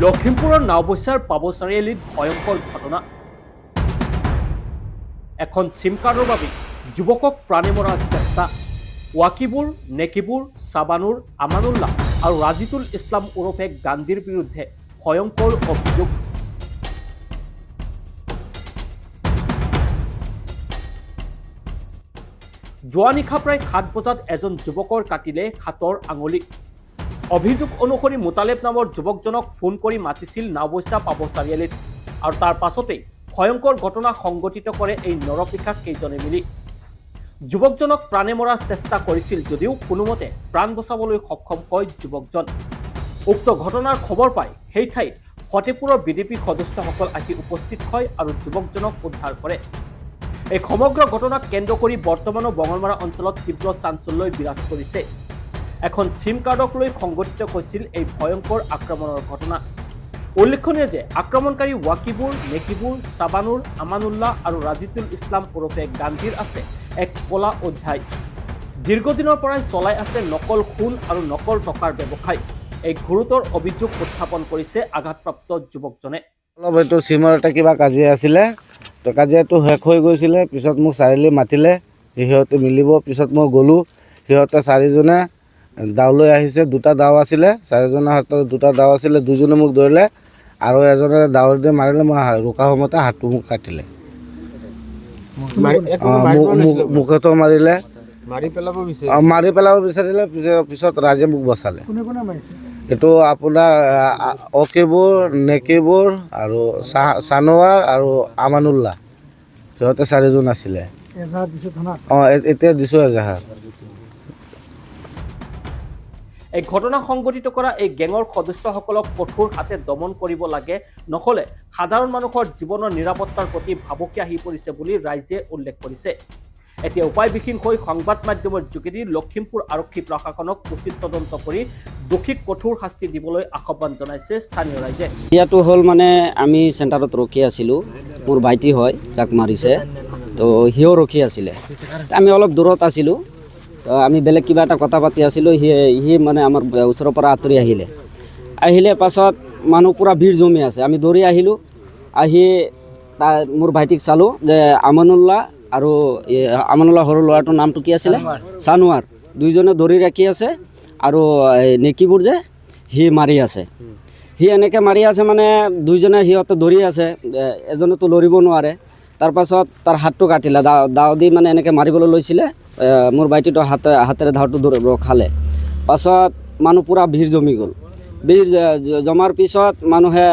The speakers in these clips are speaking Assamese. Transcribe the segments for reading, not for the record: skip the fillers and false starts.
লখিমপুৰৰ নাওবৈচাৰ পাব চাৰিআলিত ভয়ংকৰ ঘটনা। এখন চিম কাৰ্ডৰ বাবে যুৱকক প্ৰাণে মৰাৰ চেষ্টা। ৱাকিবুৰ, নেকিবুৰ, চাবানুৰ, আমানুল্লাহ আৰু ৰাজিতুল ইছলাম ওৰফে গান্ধীৰ বিৰুদ্ধে ভয়ংকৰ অভিযোগ। যোৱা নিশা প্ৰায় 7 বজাত এজন যুৱকৰ কাটিলে হাতৰ আঙুলি। অভিযোগ অনুসৰি মোতালেব নামৰ যুৱকজনক ফোন কৰি মাতিছিল নাওবৈচা পাব চাৰিআলিত আৰু তাৰ পাছতেই ভয়ংকৰ ঘটনা সংঘটিত কৰে এই নৰপিশাচ কেইজনে মিলি। যুৱকজনক প্ৰাণে মৰাৰ চেষ্টা কৰিছিল যদিও কোনোমতে প্ৰাণ বচাবলৈ সক্ষম হয় যুৱকজন। উক্ত ঘটনাৰ খবৰ পাই সেই ঠাইত ফতেপুৰৰ বিজেপি সদস্যসকল আহি উপস্থিত হয় আৰু যুৱকজনক উদ্ধাৰ কৰে। এই সমগ্ৰ ঘটনাক কেন্দ্ৰ কৰি বৰ্তমানো বঙলমাৰা অঞ্চলত তীব্ৰ চাঞ্চল্যই বিৰাজ কৰিছে। এখন চিম কাৰ্ডক লৈ সংঘটিত হৈছিল এই ভয়ংকৰ আক্ৰমণৰ ঘটনা। উল্লেখনীয় যে আক্ৰমণকাৰী ৱাকিবুৰ, নেকিবুৰ, চাবানুৰ, আমানুল্লাহ আৰু ৰাজিতুল ইছলাম ওৰফে গান্ধীৰ আছে এক কলা অধ্যায়। দীৰ্ঘদিনৰ পৰাই চলাই আছে নকল সোণ আৰু নকল টকাৰ ব্যৱসায়। এই গুৰুতৰ অভিযোগ উত্থাপন কৰিছে আঘাতপ্ৰাপ্ত যুৱকজনে। অলপ এইটো চিমৰ এটা কিবা কাজিয়া আছিলে, তো কাজিয়াটো শেষ হৈ গৈছিলে। পিছত মোক চাৰিআলি মাতিলে যে সিহঁতে মিলিব। পিছত মই গ'লোঁ, সিহঁতে চাৰিজনে দাও লৈ আহিছে। দুটা দাও আছিলে, চাৰিজনৰ হাতত দুটা দাও আছিলে। দুজনে মোক ধৰিলে আৰু এজনে দাও দি মাৰিলে। মই ৰোকা সময়তে হাতটো মোক কাটিলে। মুখতো মাৰিলে। মাৰি পেলাব বিচাৰিছে। মাৰি পেলাব বিচাৰিলে। পিছত ৰাইজে মোক বচালে। এইটো আপোনাৰ অকিবুৰ, নেকিবুৰ আৰু চানোৱাৰ আৰু আমানুল্লাহ, সিহঁতে চাৰিজন আছিলে। অঁ, এতিয়া দিছোঁ এজাহাৰ। এই ঘটনা সংঘটিত কৰা এই গেঙৰ সদস্যসকলক কঠোৰ হাতে দমন কৰিব লাগে, নহ'লে সাধাৰণ মানুহৰ জীৱনৰ নিৰাপত্তাৰ প্ৰতি ভাবুকি আহি পৰিছে বুলি ৰাইজে উল্লেখ কৰিছে। এতিয়া উপায়বিহীন হৈ সংবাদ মাধ্যমৰ যোগেদি লখিমপুৰ আৰক্ষী প্ৰশাসনক উচিত তদন্ত কৰি দোষীক কঠোৰ শাস্তি দিবলৈ আহ্বান জনাইছে স্থানীয় ৰাইজে। ইয়াতো হ'ল মানে আমি চেণ্টাৰত ৰখি আছিলোঁ। মোৰ ভাইটি হয় যাক মাৰিছে, তো সিও ৰখি আছিলে। আমি অলপ দূৰত আছিলোঁ, তো আমি বেলেগ কিবা এটা কথা পাতি আছিলোঁ। সি সি মানে আমাৰ ওচৰৰ পৰা আঁতৰি আহিলে। আহিলে পাছত মানুহ পূৰা ভিৰ জমি আছে। আমি দৌৰি আহিলোঁ। আহি মোৰ ভাইটিক চালোঁ যে আমানুল্লাহ আৰু আমানুল্লাহ সৰু ল'ৰাটোৰ নামটো কি আছিলে, চানোৱাৰ, দুইজনে ধৰি ৰাখি আছে আৰু এই নেকিবোৰ যে সি মাৰি আছে। সি এনেকৈ মাৰি আছে, মানে দুইজনে সিহঁতে ধৰি আছে, এজনেতো লৰিব নোৱাৰে। তাৰপাছত তাৰ হাতটো কাটিলে। দাও দি মানে এনেকৈ মাৰিবলৈ লৈছিলে। মোৰ ভাইটিটো হাতেৰে ধাৰটো ৰখালে। পাছত মানুহ পূৰা ভিৰ জমি গ'ল। ভিৰ জমাৰ পিছত মানুহে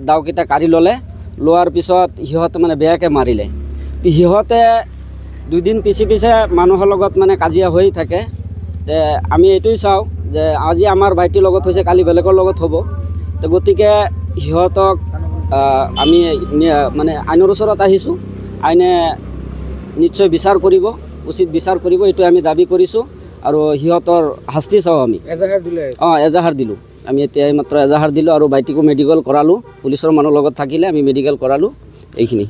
দাওকেইটা কাঢ়ি ল'লে। লোৱাৰ পিছত সিহঁতে মানে বেয়াকৈ মাৰিলে। সিহঁতে দুদিন পিছে পিছে মানুহৰ লগত মানে কাজিয়া হৈ থাকে। তে আমি এইটোৱেই চাওঁ যে আজি আমাৰ ভাইটিৰ লগত হৈছে, কালি বেলেগৰ লগত হ'ব। তো গতিকে সিহঁতক আমি মানে আইনৰ ওচৰত আহিছোঁ। আইনে নিশ্চয় বিচাৰ কৰিব, উচিত বিচাৰ কৰিব, এইটো আমি দাবী কৰিছোঁ আৰু সিহঁতৰ শাস্তি চাওঁ আমি। এজাহাৰ দিলে? অঁ, এজাহাৰ দিলোঁ আমি। এতিয়া এইমাত্ৰ এজাহাৰ দিলোঁ আৰু ভাইটিকো মেডিকেল কৰালোঁ। পুলিচৰ মানুহৰ লগত থাকিলে আমি মেডিকেল কৰালোঁ এইখিনি।